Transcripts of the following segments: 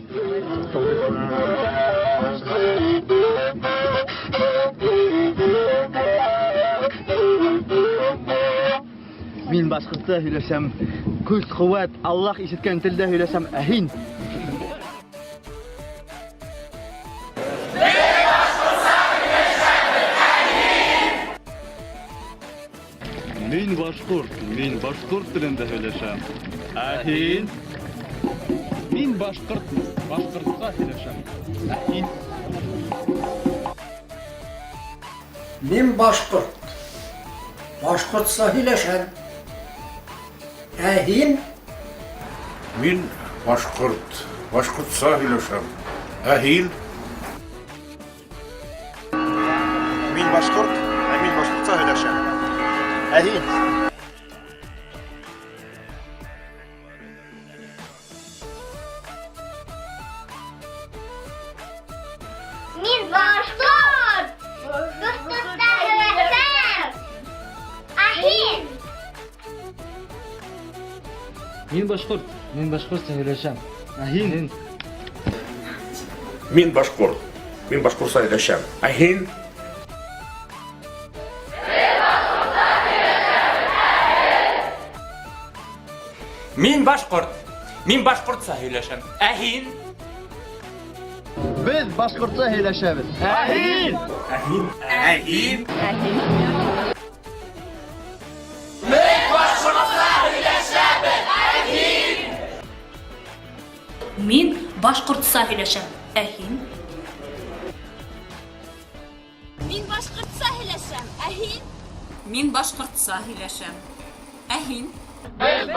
Мин башҡортса һөйләшәм. Көс, ҡеүәт, Аллаһ ишеткән телдә һөйләшәм. Ә һин? Мин башҡорт, мин башҡорт телендә һөйләшәм. Ә һин? Мин башҡортмон, башҡортса һөйләшәм. Ә һин? Мин башҡорт. Башҡортса һөйләшәм. Ә һин? Мин башҡорт, башҡортса һөйләшәм. Ә һин? Мин башҡорт, ә мин башҡортса һөйләшәм. Ә һин? Мин башҡорт! Башҡортса һөйләшәм. Ә һин? Мин башҡорт, мин башҡортса һөйләшәм. Ә һин? Мин башҡорт, мин башҡортса һөйләшәм. Ә һин? Мин башҡорт. Мин башҡортса һөйләшәм. Ә һин? Беҙ башҡортса һөйләшәбеҙ. Ә һин? Ә һин? Ә һин? Мин башҡортса һөйләшәм. Ә һин? Мин башҡортса һөйләшәм. Ә һин? Мин башҡортса һөйләшәм. Ә һин? Мин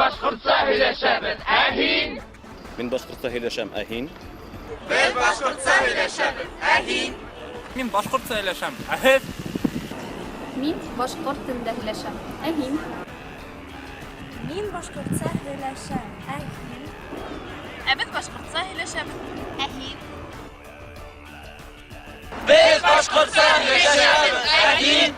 башҡортса һөйләшәм, ә һин? Мин башҡортса һөйләшәм, ә һин? Мин башҡорт телендә һөйләшәм. Ә һин? Мин башҡортса һөйләшәм. Ә һин? Ә беҙ башҡортса һөйләшәбеҙ. Ә һин? Беҙ башҡортса һөйләшәбеҙ. Ә һин?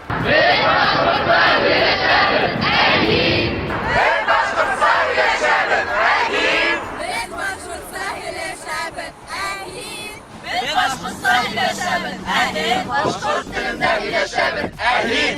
Беҙ башҡортса һөйләшәбеҙ. Ә һин? Башҡорт телендә һөйләшәбеҙ. Ә һин?